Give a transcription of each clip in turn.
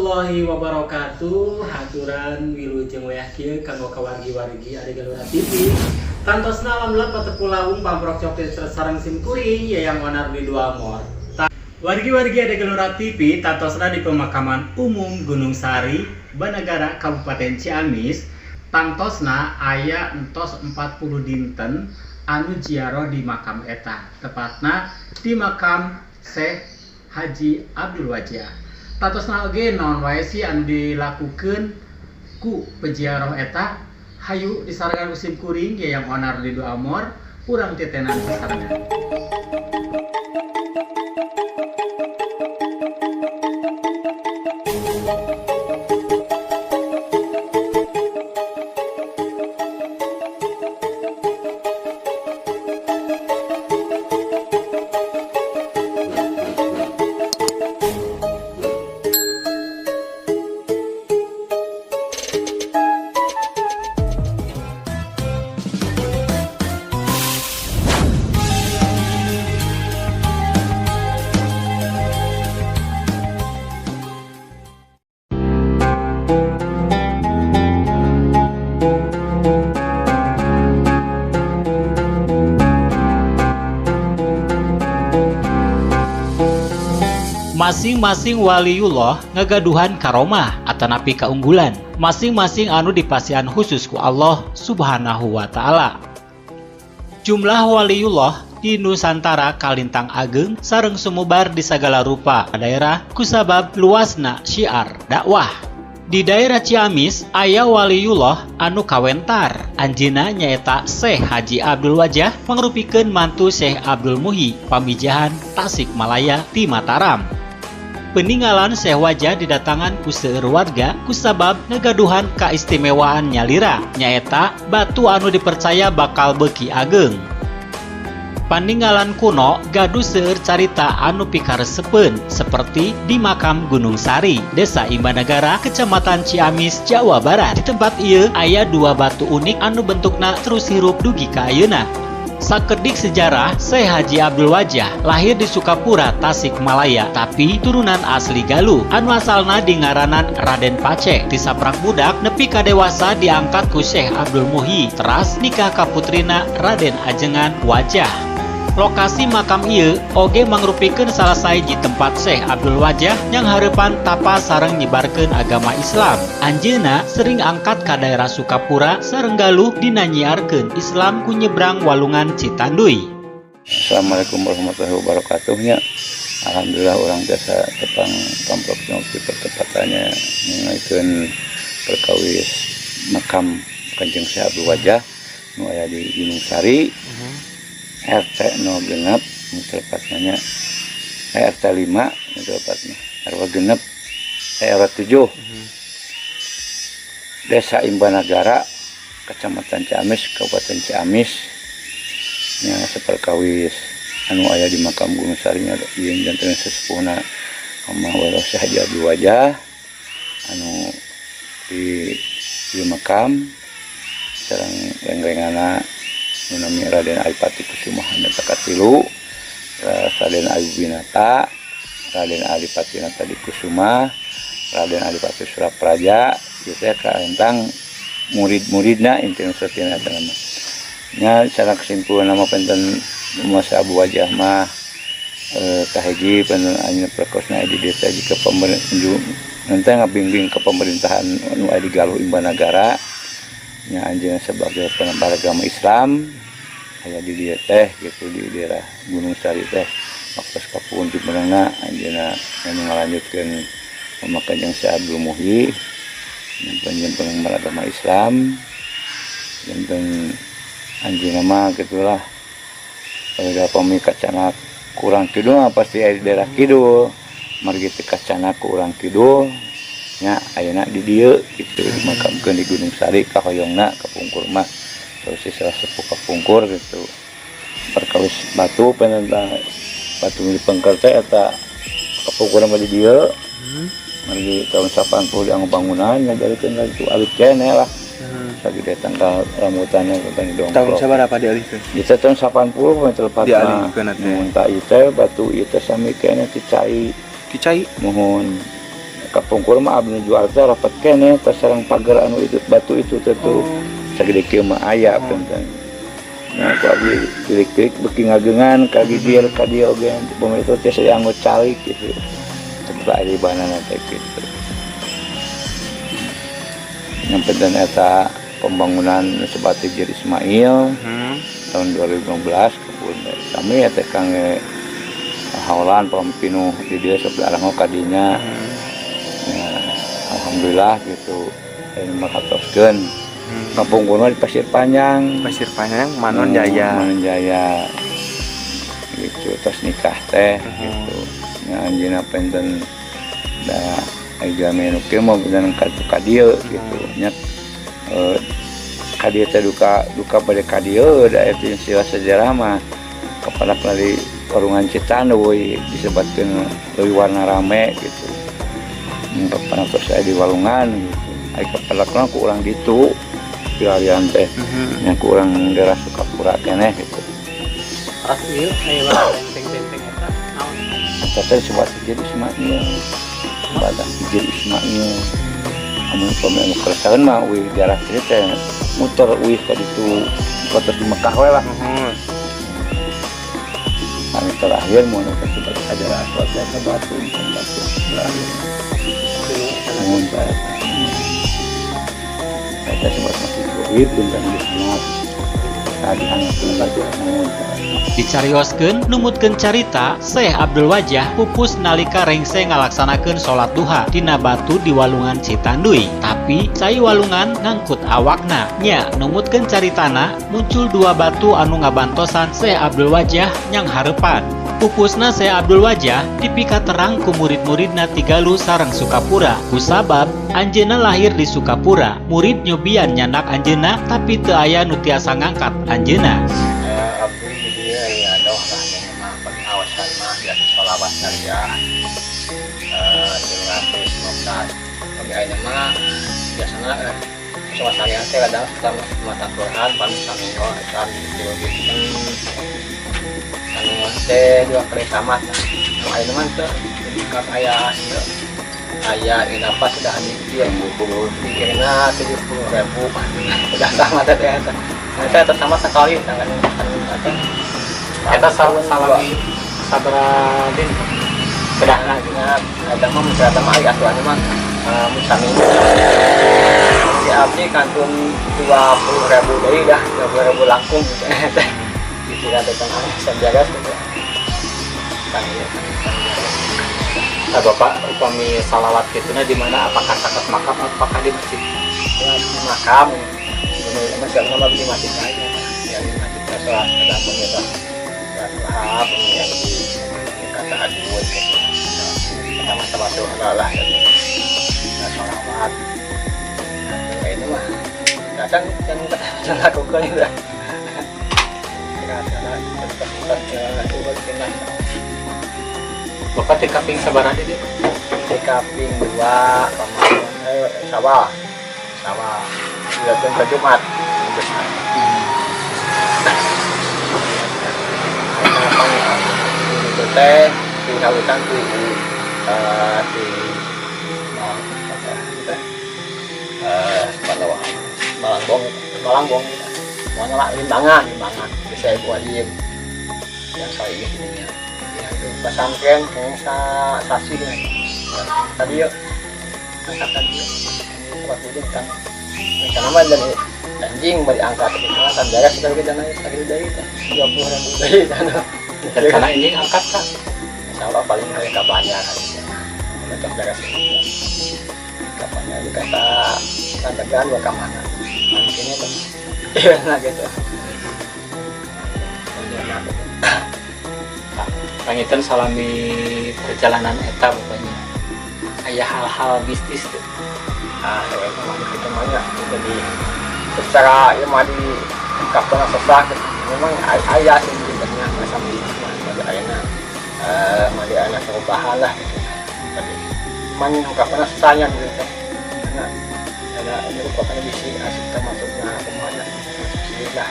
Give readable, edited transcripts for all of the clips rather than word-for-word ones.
Warahmatullahi wabarakatuh. Haturan wilujeng wayah kieu kanggo kawargi-wargi Ade Galura TV. Tantosna alhamdulillah patepu lawung pamprok coklit sareng sim kuring Yayang Onar di Dua Mor. Wargi-wargi Ade Gelora TV, tantosna di pemakaman umum Gunung Sari, Banagara, Kabupaten Ciamis. Tangtosna aya entos 40 dinten anu ziarah di makam eta, tepatna di makam Syekh Haji Abdul Wajah. Tantosna oge naon wae sih anu dilakukeun ku peziarah eta? Hayu disarengan ku sim kuring Yayang Onar di Dua Amor, urang titenan sasarengan. Masing-masing waliullah ngagaduhan karomah atanapi keunggulan masing-masing anu dipasihan khusus ku Allah Subhanahu wa Ta'ala. Jumlah waliullah di Nusantara kalintang ageng sareng sumubar di sagala rupa daerah kusabab luasna syiar dakwah. Di daerah Ciamis aya waliullah anu kawentar, anjeunna nyaeta Syekh Haji Abdul Wajah, mangrupikeun mantu Syekh Abdul Muhyi Pamijahan, Tasikmalaya ti Mataram. Peninggalan Syekh Wajah didatangan ku seueur warga kusabab ngagaduhan kaistimewaan nyalira, nyaeta batu anu dipercaya bakal beuki ageng. Paninggalan kuno gaduh seueur carita anu pikaresepeun seperti di makam Gunung Sari, Desa Imbanagara, Kecamatan Ciamis, Jawa Barat. Di tempat ieu aya dua batu unik anu bentukna terus hirup dugi ka ayeuna. Sakedik sejarah, Syekh Haji Abdul Wajah lahir di Sukapura, Tasikmalaya, tapi turunan asli Galuh anu asalna di ngaranan Raden Pace. Ti saprak budak nepi ka dewasa diangkat ku Syekh Abdul Muhyi, teras nikah ka putrina Raden Ajengan Wajah. Lokasi makam ieu oge mangrupikeun salah sahiji tempat Syekh Abdul Wajah yang hareupan tapa sareng nyebarkeun agama Islam. Anjeunna sering angkat ka daerah Sukapura sareng Galuh dina nyiarkeun Islam ku nyebrang Walungan Citanduy. Assalamualaikum warahmatullahi wabarakatuh nya. Alhamdulillah urang biasa tepang pamprok di pertepatannya mengaikeun perkawis makam Kanjeng Syekh Abdul Wajah nu aya di Gunung Sari, RT 06 nu tepatnya nya, RT 5 nu tepatnya, RW 6, RW 7, Desa Imbanagara, Kecamatan Ciamis, Kabupaten Ciamis nya. Saperkawis anu aya di makam Gunung Sari nya, ieu janten sesepuhna Mama Walo Syekh Haji Abdul Wajah anu di makam sareng reng-rengana nu nami Raden Adipati Kusuma Nata katilu, Raden Ayu Binata, Raden Adipati Nata di Kusuma, Raden Adipati Surapraja. Ieu teh kaentang murid-muridna intina satina eta mah nya. Secara kesimpulan nama penten masa Abu Wajah mah, kahiji penten anjeunna prekosna di desa jika pemerintah nanti ngabingbing ke pemerintahan anu aya di Galuh Imbanagara nya. Anjeunna sebagai penebar agama Islam aya di dieu teh gitu, di daerah Gunung Sari teh. Waktu kapun di beunangna anjeunna anu ngalanjutkeun mama Kanjeng Syekh Abdul Muhyi yang penebar agama Islam. Janten anjeunna mah gitulah, udah pami kacana kurang kidul mah pasti aya di daerah kidul, margi teu kacana ku urang kidul nya, ayeuna di dieu gitu dimakamkeun di Gunung Sari. Kahoyongna kapungkur mah terus salah sepuh kapungkur gitu. Perkawis batu penenta batu di pengker teh eta kapungkur mah di dieu, margi tahun 80 dianggo bangunan nya, jarikeun itu alit keneh lah, sagede tangkal rambutannya tentang dongklok. Tahun sabaraha dialihkeun? Itu tahun 80 mah telepatna. Dialihkeun teh. Mun ta ieu teh batu ieu teh sami keneh ti cai. Ti cai? Muhun. Kapungkur mah abdi nuju teh rapat keneh tas sareng pagar anu itu batu itu teh tuh. Sagede kieu mah aya punten. Nah, ku abdi tilik-tilik beuki ngagengan ka gigir ka dieu oge pemerintah teh saya calik gitu. Tempat aya teh gitu. Yang penting eta pembangunan sebat Hijir Ismail tahun 2015 kepun kami ya teh kangge haolan pampinuh di dieu sok daerah kadinya. Ya, alhamdulillah gitu ini merhatoskeun. Kampung kuno di Pasir Panjang. Pasir Panjang, Manon Jaya. Manon Jaya gitu terus nikah teh gitu nya anjeunna penten da aya jalmi nu kieu mah bener ka ka dieu gitu nya ka dieu teh duka duka bade ka dieu da eta istilah sejarah mah kepada dari Walungan Citanduy disebatkeun leuwih warna rame gitu. Kepada saya di Walungan gitu ai kepalakna ku urang ditu pilarian teh nya ku urang daerah Sukapura keneh gitu. Terus ieu aya benteng-benteng eta naon? Eta teh disebut Hijir Ismail. Badak Hijir Ismail. Amun upami anu keresahan mah uih daerah kieu teh muter uih ka ditu terus di Mekah we lah. Anu terakhir mun kasebut Hajar Aswad teh ka batu batu terakhir. Mun teh eta sebut Masjid Goib bintang di sana. Tadi anu batu mun. Dicarioskeun numutkeun carita Syekh Abdul Wajah pupus nalika rengse ngalaksanakeun salat duha dina batu di Walungan Citanduy. Tapi cai walungan ngangkut awakna. Nya numutkeun caritana muncul dua batu anu ngabantosan Syekh Abdul Wajah nyang hareupan. Pupusna Syekh Abdul Wajah dipikaterang ku murid-muridna Tigaluh sareng Sukapura. Kusabab anjeunna lahir di Sukapura. Murid nyobian nyandak anjeunna tapi teu aya nu tiasa ngangkat anjeunna. Abdi di dieu ya doh lah mah pengawasan mah ya sholawat syariah 315. Oke ayeuna mah biasana sholawat syariah teh kadang sama mata Quran pami saminggu sami tilu dinten anu teh dua kali tamat. Nu ayeuna mah teu ka aya ieu aya apa sudah mikir mikirna 70.000 udah sama teh eta. Eta sama sekali tangan eta. Eta salami sabaraha dinten? Kedahna nya eta mah misalnya mah ari aturanna mah saminggu. Si abdi kantun 20.000 deui dah, 20.000 langkung gitu teh. Gitu kan teh kan sajaga gitu. Kan ieu kan. Nah, Bapak upami salawat kituna di mana, apakah saket makam apakah di masjid? Ya, di makam. Ini masih nama di masjid aja. Ya di masjid sholat ada pemirsa. Sholat duha yang di kata aduh gitu. Sama-sama lah gitu. Nah, sholawat. Nah, ini mah kadang yang kita lakukan itu. Kira-kira tetap kita Bapak di kaping sabaraha di dieu? Di kaping 2 Ramadan Syawal. Syawal. Bulan ke Jumat. Itu teh di kawitan di di Malangbong, Malangbong, mana lah Limbangan, Limbangan, bisa ibu wajib yang saya ini ya, yang itu pesantren kayaknya sasi ya, tadi yuk, tadi yuk, tempat ujung kan, rencana mah dan anjing balik angkat itu kan jarak sudah kita naik tadi dari 20.000 dari sana. Rencana ini angkat kan? Insya Allah paling mereka banyak kali ya, untuk daerah sini. Kapannya dikata tandagan gua kamana? Mungkinnya tuh, iya nah gitu. Pangitan salami perjalanan eta pokoknya aya hal-hal mistis tuh. Ah, ya memang kita mah ya, jadi secara ya mah di kapan sesak gitu. Memang aya sih sebenarnya masa mistis mah mah ayana mah ayana perubahan lah gitu. Tapi man kapan sesanya gitu teh. Karena ada ini rupanya bisi asik termasuknya kemana masuk sini lah.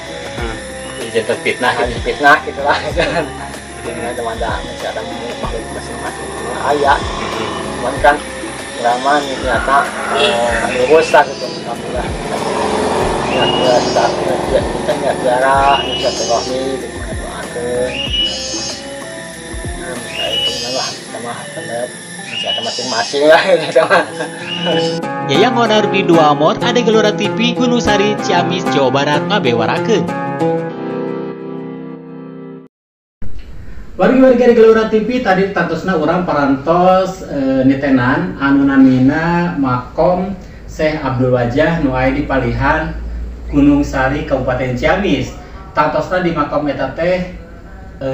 Jadi fitnah gitu. Fitnah gitu lah. Jadi ada masih ada makhluk masing-masing ayah. Cuman kan Urang mah nyata lurus lah gitu, alhamdulillah. Ya, ya, ya, ya, kita ya ziarah, ya silaturahmi gitu, doakeun. Nah, bisa itu lah, sama sama sama masing-masing lah gitu sama. Yayang Onar di Dua Amor, Ade Gelora TV, Gunung Sari, Ciamis, Jawa Barat, ngabewarakeun. Wargi-wargi Ade Gelora TV, tadi tantosna urang parantos nitenan anu namina makom Syekh Abdul Wajah nu aya di Palihan Gunung Sari, Kabupaten Ciamis. Tantosna di makom eta teh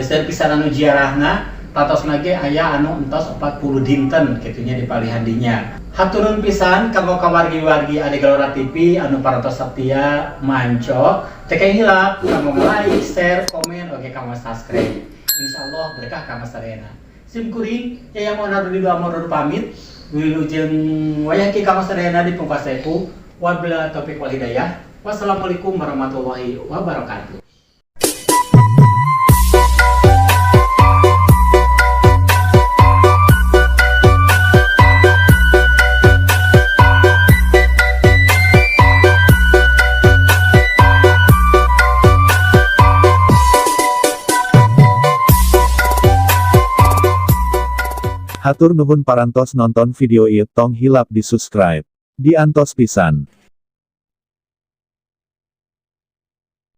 seueur pisan anu ziarahna, tantosna ge aya anu entos 40 dinten kitu nya di palihan dinya. Hatur nuhun pisan kanggo kawargi-wargi Ade Gelora TV anu parantos setia manco. Teu hilap kanggo like, share, komen, oge kanggo subscribe. Insyaallah berkah kanggo sadayana. Sim kuring Yayang Onar di Dua Amor pamit. Wilujeng wayah ki kanggo sadayana di pungkasepu. Wabillahi taufik wal hidayah. Wassalamualaikum warahmatullahi wabarakatuh. Hatur nuhun parantos nonton video ieu, tong hilap di subscribe. Diantos pisan.